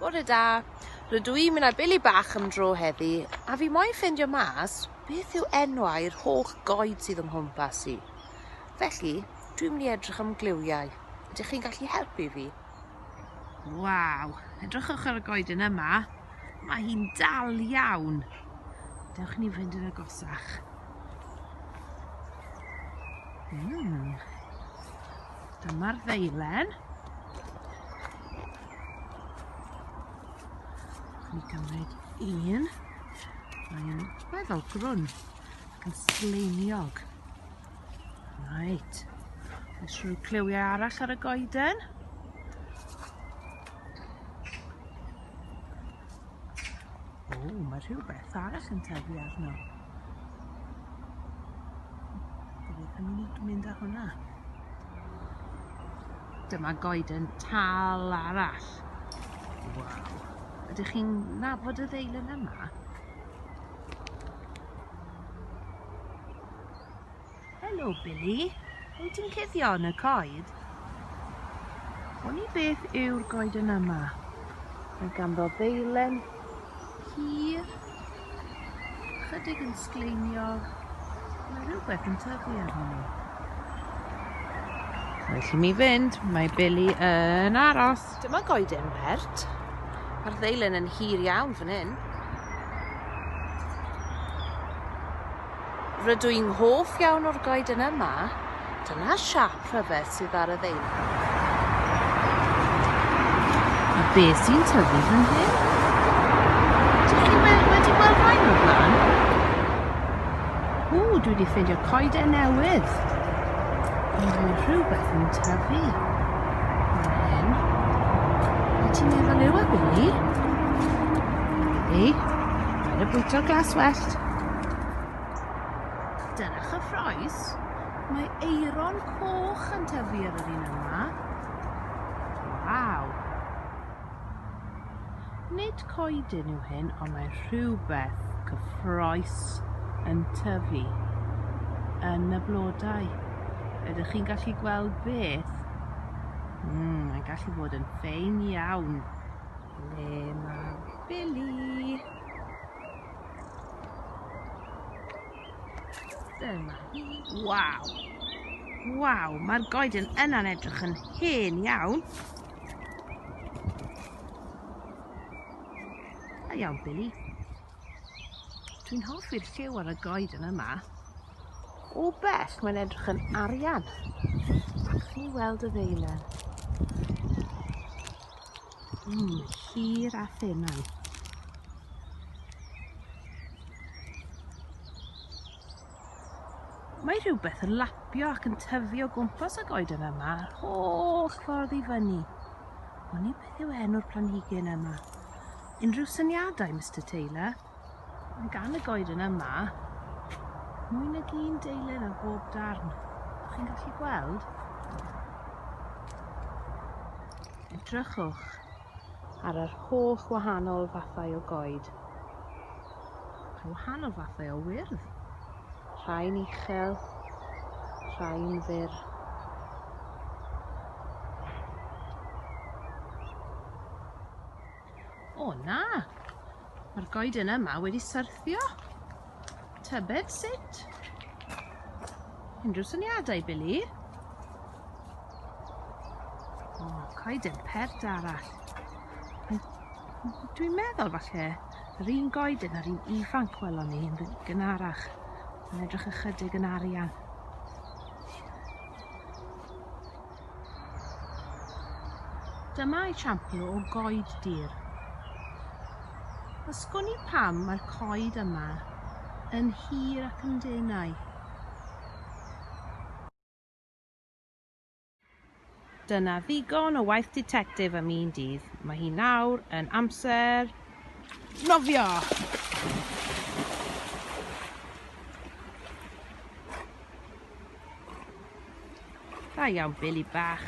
Bore da. Rydw i'n mynd â Billy bach am dro heddi, a fi moyn ffeindio mas beth yw enwau'r holl goed sydd yng nghwmpas i. Felly, dwi'n mynd i edrych am gliwiau. Ydych chi'n gallu helpu fi? Waw, edrychwch ar y goeden yma. Mae hi'n dal iawn. Dewch ni fynd yn agosach. Dyma'r ddeilen. Ni gymryd un. Mae'n weddol grwn ac yn sgleiniog. Reit. Oes rhyw cliwiau arall ar y goeden? O, mae rhywbeth arall yn tyfu arno. Beth am i ni mynd â hwnna? Dyma goeden tal arall. Waw. Ydych chi'n nabod y ddeilen yma? Helo, Billy. Wyt ti'n cuddio yn y coed? Wn i beth yw'r goeden yma. Mae ganddo ddeilen hir, chydig yn sgleiniog. Mae rhywbeth yn tyfu arno nhw. Well i mi fynd, mae Billy yn aros. Dyma goeden pert. Mae'r ddeilen yn hir iawn fan hyn. Rydw i'n hoff iawn o'r goeden yma. Dyna siâp rhyfedd sydd ar y ddeilen. A beth sy'n tyfu fan hyn? Dych chi wedi gweld rhain o'r blaen? Ww, dwi wedi ffeindio coeden newydd. Ond mae rhywbeth yn tyfu fan hyn. Be ti'n meddwl yw e, Billy? Billy, paid â bwyta'r glaswellt. Dyna chyffroes. Mae eiron coch yn tyfu ar yr un yma. Waw! Nid coedyn yw hyn, ond mae rhywbeth cyffroes yn tyfu yn y blodau. Ydych chi'n gallu gweld beth? Mae'n gallu bod yn ffein iawn. Ble mae Billy? Dyma hi. Waw! Waw, mae'r goeden yna'n edrych yn hen iawn. Da iawn, Billy. Dwi'n hoffi'r lliw ar y goeden yma. O bell, mae'n edrych yn arian. Chi weld y ddeilen. Hir a thenau. Mae rhywbeth yn lapio ac yn tyfu o gwmpas y goeden yma yr holl ffordd i fyny. Wn i beth yw enw'r planhigyn yma. Unrhyw syniadau, Mister Taylor? Mae gan y goeden yma mwy nag un deilen ar bob darn. Ydych chi'n gallu gweld? Edrychwch ar yr holl wahanol fathau o goed. Mae wahanol fathau o wyrdd. Rhai'n uchel, rhai'n fyr. O na! Mae'r goeden yma wedi syrthio. Tybed sut? Unrhyw syniadau, Billy? O, coeden pert arall. Dwi'n meddwl falle yr un goeden a'r un ifanc welon ni yn gynharach. Yn edrych ychydig yn arian. Dyma esiampl o goed dir. A sgwn i pam mae'r coed yma yn hir ac yn denau. Dyna ddigon o waith ditectif am un dydd. Mae hi nawr yn amser nofio! Da iawn, Billy bach.